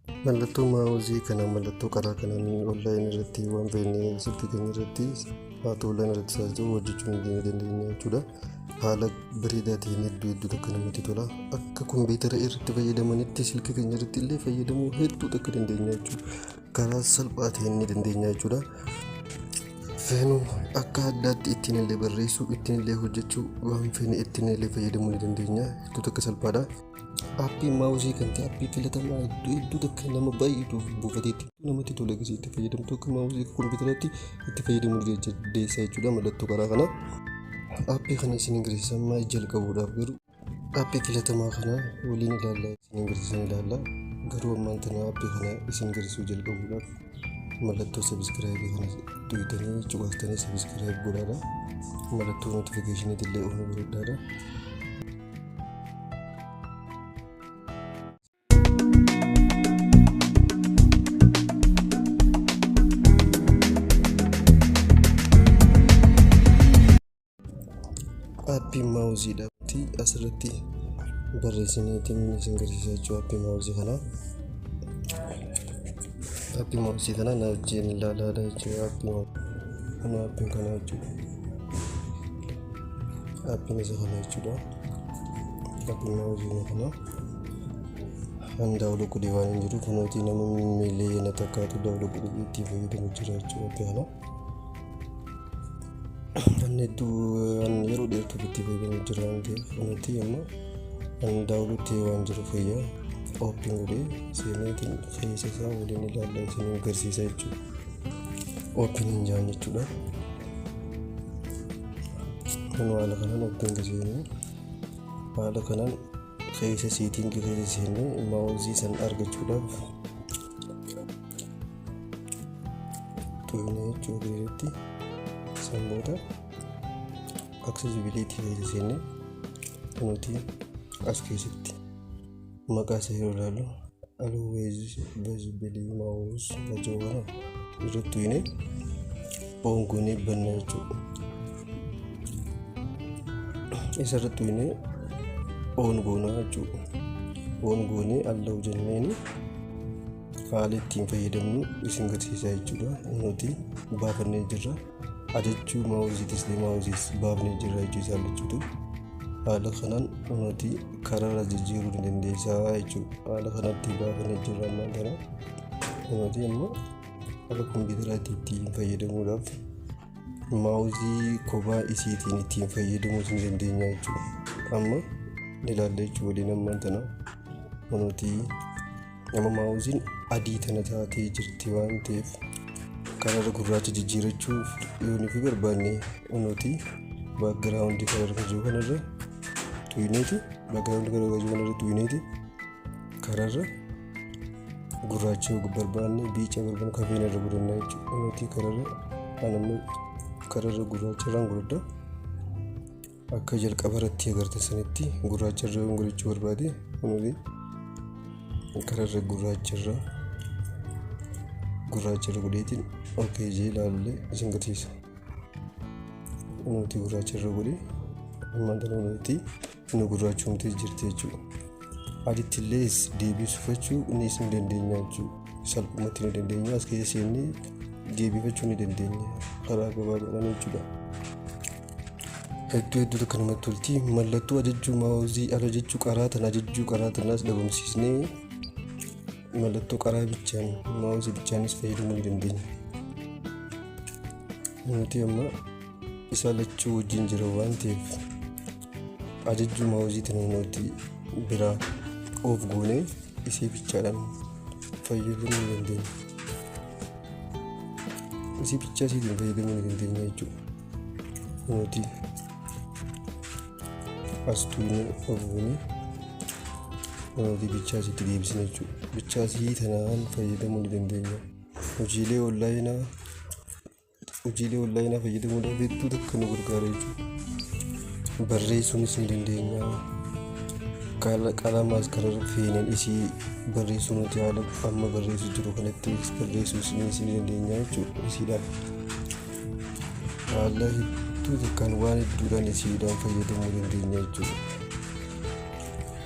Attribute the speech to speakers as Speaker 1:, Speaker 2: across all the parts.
Speaker 1: Mallattoo maawuzii kana mallattoo karaa kanaan onlaayinii irratti waan feene silkii keenya irratti haa ta'u onlaayinii irratti haa ta'u hojjechuu ni dandeenya jechuudha. Haala bareedaa ta'een hedduu hedduu takka namatti tola. Akka kompiitara irratti fayyadamanitti silkii keenya irratti illee fayyadamuu hedduu takka dandeenya jechuudha. Karaa salphaa ta'een ni dandeenya jechuudha. Feenu akka addaatti ittiin illee barreessuu, ittiin illee hojjechuu, waan feene ittiin illee fayyadamuu ni dandeenya. Hedduu takka salphaadha. Aappii maawuzii kan ta'e aappii filatamaa hedduu hedduu takka nama baay'eetu buufateetti namatti tola gisee itti fayyadamtu akka maawuzii akka kompiitaraatti itti fayyadamuu ni dandeessa jechuudha mallattoo karaa kana. Aappii kana isin agarsiisa ammaa jalqabuudhaaf garuu aappii filatamaa kana waliin ilaalla isin agarsiisan ilaalla garuu ammaan tana aappii kana isin agarsiisuu jalqabuudhaaf mallattoo sabiskiraayibii kana tuqxanii cuqaastanii sabiskiraayib godhaadha. Mallattoo notifikikeeshiniitti illee oon godhadhaadha. Aappii maawuziidha. Asirratti barreessineetiin isin agarsiisa jechuudha aappii maawuzii kana. Aappii maawuzii kana na wajjin ilaalaadha jechuudha aappii kana aappiin kana jechuudha. Aappiin isa kana jechuudha. Aappiin maawuzii kana. An daawwaluu godhee waan hin jiru kunuutii nama miiliyoona takkaatu daawwaluu godhee itti fayyadamu jira jechuudha aappii kana. An hedduu an yeroo dheertuuf itti fayyadamu jira waan ta'eef kunuutii amma an daawwaluu ta'ee waan jiru fayyaa oopin godhee seeneetiin keessa isaa waliin ilaalla isin agarsiisa jechuudha. Oopin hin jaan jechuudha. Kun haala kanaan oopin seenee haala kanaan keessa siitingii keessa seenee maawuzii san argachuudhaaf tuqne jechuu keessatti san booda accessibility keessa seenne nuti as keessatti maqaa isaa yeroo ilaallu always visible mouse jedhu kana irratti tuqne on goonee banna jechuudha. Isa irratti tuqne on goonaa jechuudha. On goonee allow jenneeni haala ittiin fayyadamnu isin garsiisa jechuudha. Nuti baafannee jirra. Ajajjuu maawuziitis maawuziis baafnee jirra jechuu isaan lachuutu. Haala kanaan nuti karaarra jijjiiruu ni dandeessaa jechuudha. Haala kanatti baafannee jirra ammaan kana. Nuti amma akka kompiitaraatti ittiin fayyadamuudhaaf maawuzii kophaa isiitiin ittiin fayyadamuus ni dandeenya jechuudha. Amma ni ilaalla jechuudha waliin ammaan tana. Nuti amma maawuziin adii tana taatee jirti waan ta'eef karaarra gurraacha jijjiirachuuf yoo nufi barbaanne nuti baakgiraawundii karaarra kan jiru kanarra tuyineeti baakgiraawundii karaarra kan jiru kanarra tuyineeti karaarra gurraacha yoo barbaanne biica barbaanne kafeen irra godhanna jechuudha. Nuti karaarra anammoo karaarra gurraacha irraan godhadha. Akka jalqaba irratti agartan sanitti gurraacha irra yoon godhachuu barbaade nuti kararra gurraacha irra gurraacha irra godheetiin ok jee ilaallee isin agarsiisa. Nuti gurraacha irra godhee ammaan tana nuti nu gurraachumtee jirti jechuudha. Aditti illee deebisfachuu ni isin dandeenya jechuudha. Salphumatti ni dandeenya as keessa seennee deebifachuu ni dandeenya karaa gabaabaadhaan jechuudha. Hedduu hedduu takka namatti tolti. Mallattoo ajajjuu maawuzii ajajjuu qaraa tana ajajjuu qaraa tanaas dhabamsiisnee mallattoo qaraa bichaan maawuzii bichaanis fayyadamuu ni dandeenya. Nuti amma isa lachuu wajjin jira waan ta'eef ajajjuu maawuzii tana nuti biraa of goonee isii bichaadhaan fayyadamuu ni dandeenya. Isii bichaa isiitiin fayyadamuu ni dandeenya jechuudha. Nuti as tuunee of goonee nuti bichaa isiitti deebisne jechuudha. Bichaa isii tanaan fayyadamuu ni dandeenya. Hojiilee onlaayinaa fayyadamuudhaaf hedduu takka nu gargaara jechuudha. Barreessuunis ni dandeenya. Qalamaas karaa feeneen isii barreessuu nuti haala amma barreessuu jiru kanatti barreessuus ni dandeenya jechuudha isiidhaan. Haala hedduu takkaan waan hedduudhaan isiidhaan fayyadamuu dandeenya jechuudha.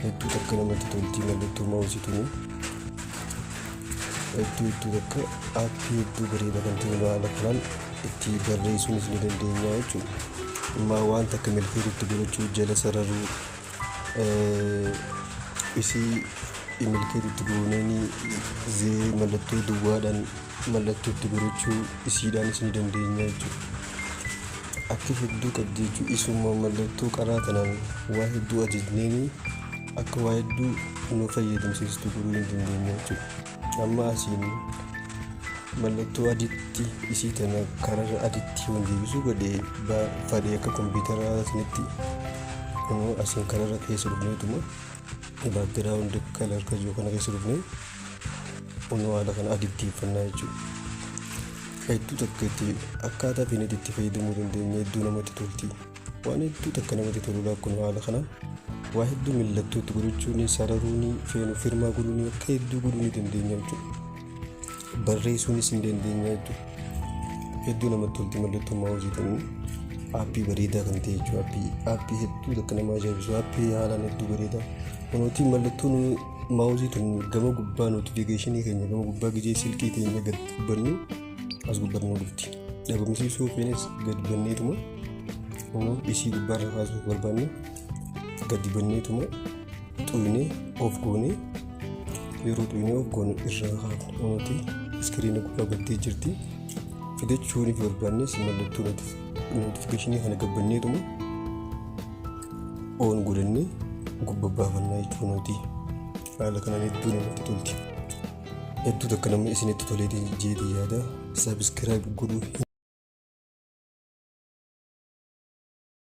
Speaker 1: Hedduu takka namatti tolti mallattoo maawusii tuni. Hedduu hedduu takka aappii hedduu bareedaa kan ta'e haala kanaan itti barreessuunis ni dandeenya jechuudha. Amma waan takka milkeetti godhachuu, jala sararuu, isii milkeetti goonee zee mallattoo duwwaadhaan mallattoo itti godhachuu isiidhaanis ni dandeenya jechuudha. Akka hedduu qabdi jechuudha. Isuma mallattoo qaraa tanaan waa hedduu ajajnee akka waa hedduu nu fayyadamsiistu godhuu ni dandeenya jechuudha. Amma asiin mallattoo aditti isii tana kararra aditti yoon deebisuu godhe fadhee akka kompiitaraa sanitti immoo asiin kararra keessa dhufneetuma background color kan jiru kana keessa dhufnee kunoo haala kana aditti uffannaa jechuudha. Hedduu takka itti akkaataa feenetti itti fayyadamuu dandeenya, hedduu namatti tolti. Waan hedduu takka namatti toludha kun haala kana waa hedduu mallattootti godhachuun, sararuun, feenu firmaa godhuun, akka hedduu godhuu ni dandeenya jechuudha. Barreessuunis ni dandeenya jechuudha. Hedduu namatti tolti mallattoo maawuzii ta'uu, aappii bareedaa kan ta'e jechuudha. Aappii hedduu takka nama ajaa'ibsu, aappii haalaan hedduu bareedaa. Kunooti mallattoon maawuzii tun gama gubbaa notifiikeeshinii keenya gama gubbaa gijee silkii keenya gad bannu as gubbaa nu dhufti. Dhabamsiisuu feenes gad banneetuma immoo isii gubbaarra kaasuuf barbaanne gadi banneetuma xuyinee of goonee, yeroo xuyinee of goonu irraa kaafna. Kunooti iskiriina gubbaa baddee jirti. Fidachuun barbaannes mallattoo notifiikeeshinii kana gabbanneetuma on godhannee gubbaa baafannaa jechuudha. Nuti haala kanaan hedduu namatti tolti. Hedduu takka namni isinitti tolee jeetii yaada. Subscribe godhuu.